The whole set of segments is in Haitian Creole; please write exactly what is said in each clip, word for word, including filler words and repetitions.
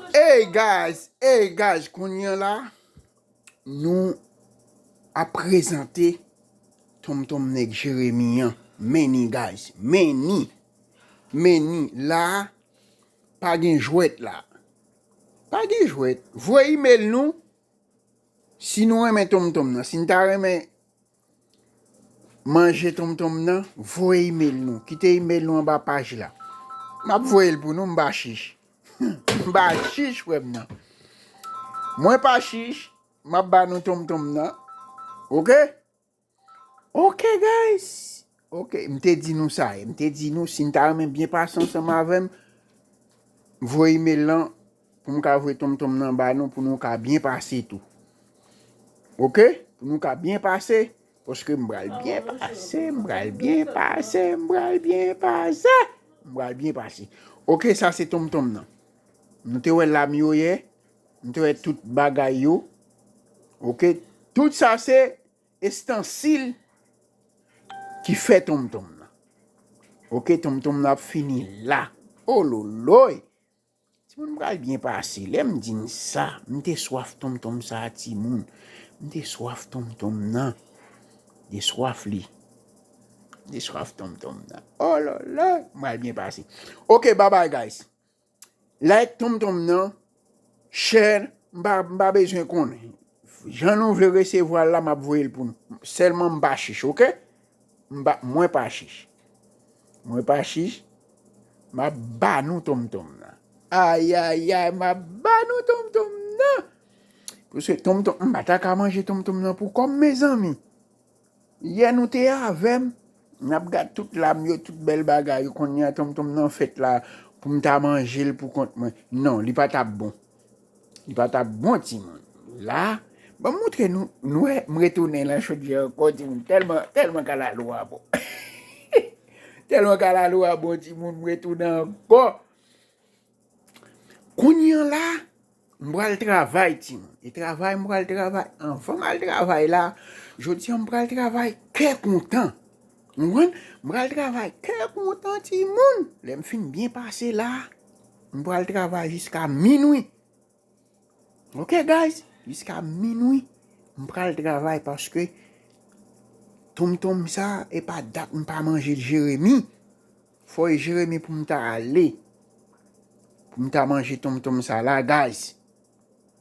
Hey guys, hey guys, kounye a la, nou ap prezante tonmtonm nèg Jeremi an. Men ni guys, men ni, men ni. La, pa gen jwèt la. Pa gen jwèt. Voye email nou si nou renmen tonmtonm nan. Si n ta renmen manje tonmtonm nan, voye email nou. Kite email nou anba paj la. M ap voye l pou nou, m pa chich. M pa chich, frè m nan. Mwen pa chich, m ap ba nou tonmtonm nan. Oke? Oke, guys. Oke, m te di nou sa, m te di nou, si n ta renmen byen pase ansanm avè m, voye email lan pou m ka voye tonmtonm nan ba nou, pou nou ka byen pase tou. Oke? Pou nou ka byen pase, paske m pral byen pase, m pral byen pase, m pral byen pase, m pral byen pase. Oke, sa se tonmtonm nan. Nou te wè lam yo ye, nou te wè tout bagay yo. Oke? Tout sa se estansil ki fè tonmtonm nan. Oke, tonmtonm nan ap fini la. Ololoy! Timoun, m pral byen pase. Lè m di n sa, m te swaf tonmtonm sa a, timoun. M te swaf tonmtonm nan. M te swaf li. M te swaf tonmtonm nan. Ololoy! M pral byen pase. Oke, bye bye, guys. Like tonmtonm nan, share, m pa, m pa bezwen konnen. Jan nou vle resevwa l la, m ap voye l pou nou. Sèlman m pa chich, oke? M pa, mwen pa chich. Mwen pa chich. M ap ba nou tonmtonm nan. Ayayay, m ap ba nou tonmtonm nan. Paske tonmtonm, m pa ta ka manje tonmtonm nan pou kò m, mezanmi. Yè nou te avè m, n ap gad tout lam yo, tout bèl bagay yo, kounye a tonmtonm nan fèt la pou m ta manje l pou kont mwen. Non, li pa t ap bon. Li pa t ap bon, timoun. La, ban m montre nou, nou wè, m retounen lan chodyè ankò, timoun. Tèlman, tèlman kalalou a bon. Tèlman kalalou a bon, timoun, m retounen ankò. Kounye a la, m pral travay, timoun. E travay, m pral travay. Anvan m al travay la, jodi a m pral travay kè kontan. Ou konprann? M pral travay kè kontan, timoun. Lè m fin byen pase la, m pral travay jiska minwi. Oke, guys? Jiska minwi, m pral travay paske tonmtonm sa, e pa dat m pa manje l, Jeremi. Fò e Jeremi pou m ta ale. Pou m ta manje tonmtonm sa la, guys.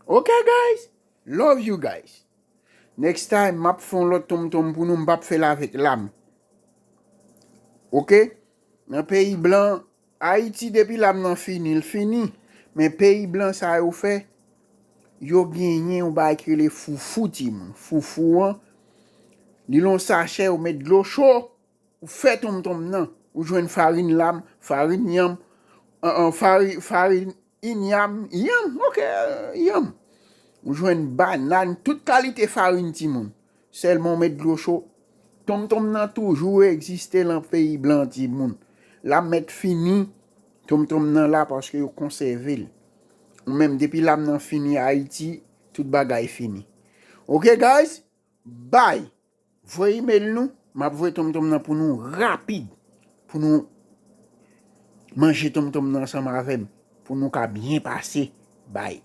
Oke, guys? Love you, guys. Next time, m ap fè yon lòt tonmtonm pou nou, m p ap fè l avèk lam. Oke? Nan peyi blan, Ayiti, depi lam nan fini, l fini. Men peyi blan sa yo fè, yo genyen yon bagay ki rele foufou, timoun. Foufou an, li yon sachè, yo met dlo cho, ou fè tonmtonm nan, ou jwenn farin lam, farin yanm, an, an, fari-, farin inyam, yanm, oke, yanm. Ou jwenn banann, tout kalite farin, timoun. Sèlman w met dlo cho. Tonmtonm nan toujou egziste lan peyi blan, timoun. Lam mèt fini, tonmtonm nan la paske yo konsève l. Ou menm, depi lam nan fini Ayiti, tout bagay fini. Oke, guys? Bye! Voye email nou, m ap voye tonmtonm nan pou nou rapid. Pou nou manje tonmtonm nan ansanm avè m. Pou nou ka byen pase. Bye.